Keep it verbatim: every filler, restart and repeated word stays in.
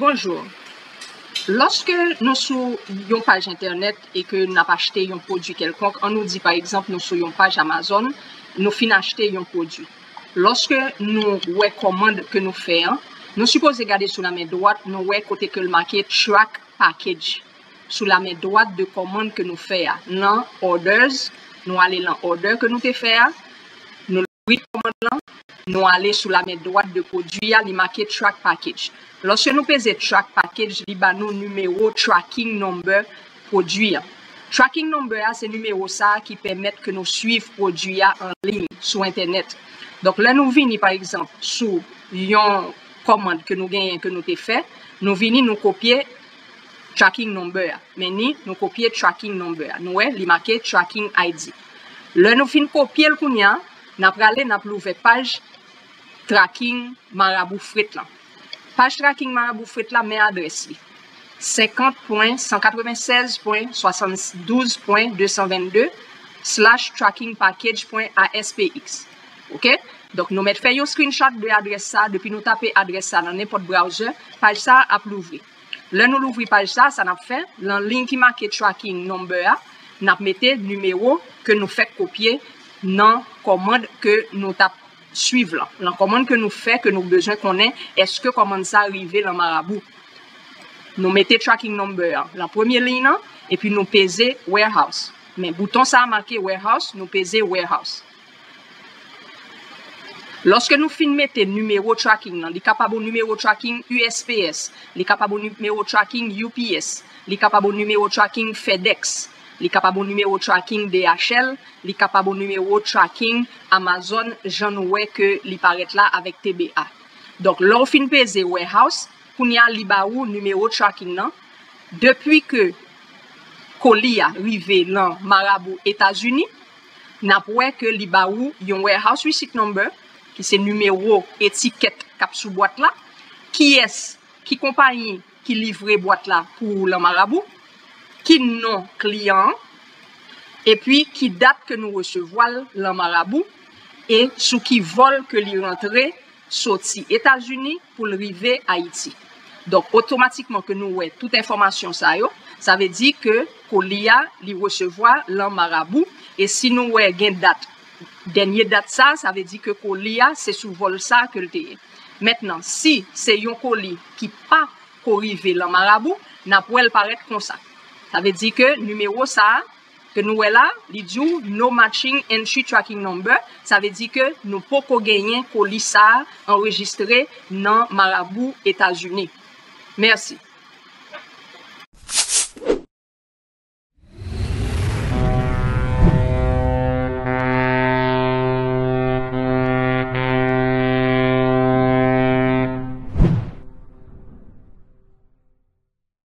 Bonjou. Lòske nou sou yon paj entènèt e ke n ap achte yon pwodui kèlkonk, ann nou di pa egzanp nou sou yon paj Amazon, nou fin achte yon pwodui. Lòske nou wè kòmand ke nou fè an, nou sipoze gade sou lamen dwat, nou wè kote ke l make track package. Sou lamen dwat de kòmand ke nou fè a, nan orders, nou ale lan order ke nou te fè a, nou louvri kòmand lan, nou ale sou lamen dwat de pwodui a, li make track package. Lòske nou peze track package, li ba nou nimewo tracking number pwodui a. Tracking number a se nimewo sa a ki pèmèt ke nou swiv pwodui a an liy sou entènèt. Donk, lè nou vini, pa egzanp, sou yon kòmand ke nou genyen, ke nou te fè, nou vini, nou kopye tracking number a. Men ni, nou kopye tracking number a. Nou wè, li make tracking I D. Lè nou fin kopye l kounye a, n ap prale, n ap louvè paj tracking Marabou Fret lan. Paj tracking Marabou Fret la, men adrès li. Senkant pwen san katrevennsèz pwen swasanndouz pwen de san vennde slash tracking package pwen A S P X. Oke? Donk, nou mèt fè yon screenshot de adrès sa, depi nou tape adrès sa nan nenpòt browser, paj sa ap louvri. Lè nou louvri paj sa, sa n ap fè, lan liy ki make tracking number a, n ap mete nimewo ke nou fèk kopye nan kòmand ke nou t ap swiv lan. Lan kòmand ke nou fè, ke nou bezwen konnen èske kòmand sa rive lan Marabou. Nou mete tracking number an lan premye liy nan, epi nou peze warehouse. Men bouton sa a make warehouse, nou peze warehouse. Lòske nou fin mete nimewo tracking nan, li kapab yon nimewo tracking U S P S, li kapab yon nimewo tracking U P S, li kapab yon nimewo tracking FedEx, li kapab yon nimewo tracking D H L, li kapab yon nimewo tracking Amazon, jan nou wè ke li parèt la avèk T B A. Donk, lè w fin peze warehouse, kounye a li ba ou nimewo tracking nan. Depi ke koli a rive lan Marabou Etazini, n ap wè ke li ba ou yon warehouse receipt number, ki se nimewo etikèt k ap sou bwat la, kiyès, ki konpayi ki livre bwat la pou ou lan Marabou, ki non kliyan an, epi ki dat ke nou resevwa l lan Marabou, e sou ki vòl ke li rantre soti Etazini pou l rive Ayiti. Donk, otomatikman ke nou wè tout enfòmasyon sa yo, sa vle di ke koli a, li resevwa lan Marabou, e si nou wè gen dat, dènye dat sa, sa vle di ke koli a, se sou vòl sa ke l te ye. Mentnan, si se yon koli ki pa ko rive lan Marabou, n ap wè l parèt konsa. Sa vle di ke nimewo sa a, ke nou wè la, li di w no matching entry tracking number, sa vle di ke nou poko genyen koli sa a anrejistre nan Marabou Etazini. Mèsi.